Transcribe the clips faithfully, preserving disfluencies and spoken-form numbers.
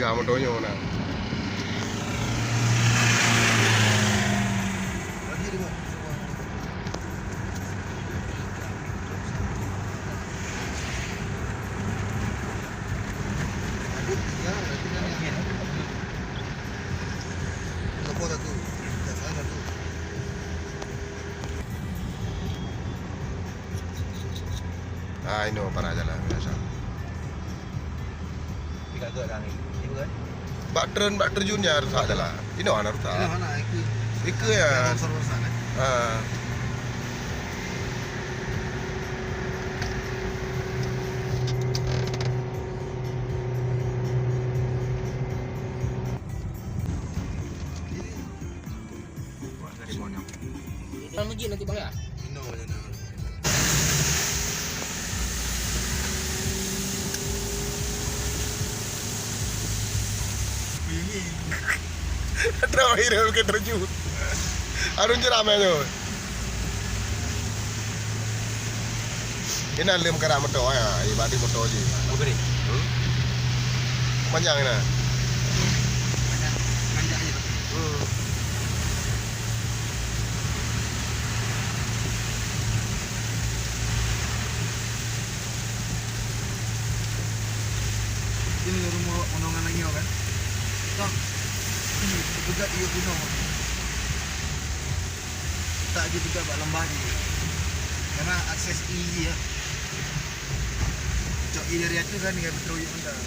Kamu tonyo na. Ah, ino para jalan biasa. Tiga dua kami. Ibu kan? Bak tren, bak terjunnya rusak jalan. Ino ana rusak. Ino ana, iku. Iku ya. Longsor sana. Ah. Masjid nanti, Bang, ya? Terakhir ke terjun. Arun jeram ya tu. Ina lem kara motor ya, ibarat motor ji. Oke deh. Hmm? Panjang ina. Panjang, panjang aja. Hmm. Ini rumah onongan lagi kan? Tak. Ini juga iya gunung. Tak aja juga bak lembah ji. Karena akses easy ya. Cok, iya dari atas kan, nggak betul ya, enggak.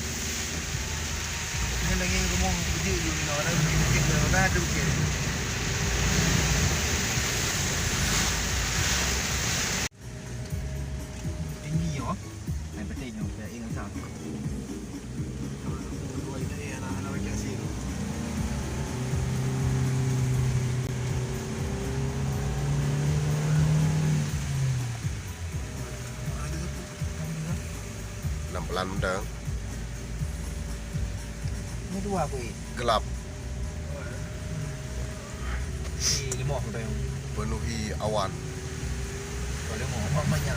Ini lagi ngomong, bujik juga, orang bukit-bukit, orang ada bukit. Tinggi ya, yang penting yang saya ingat satu. Nampelan mendang. Ini dua aku, eh. Gelap. Ini lima aku, Bang. Penuhi awan. Kalau mau, mamanya.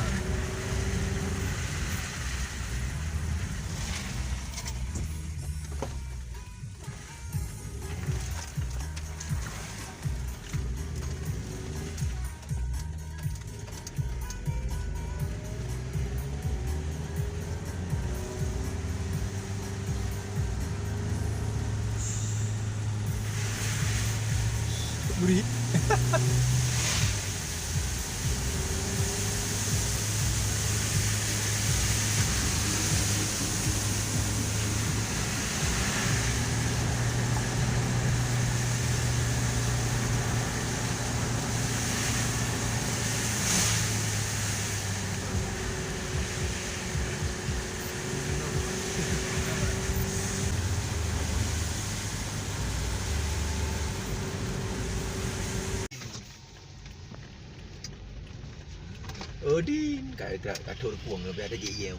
Buri. Odin, ka, ka, ka tur puang, lebih ada je yeu.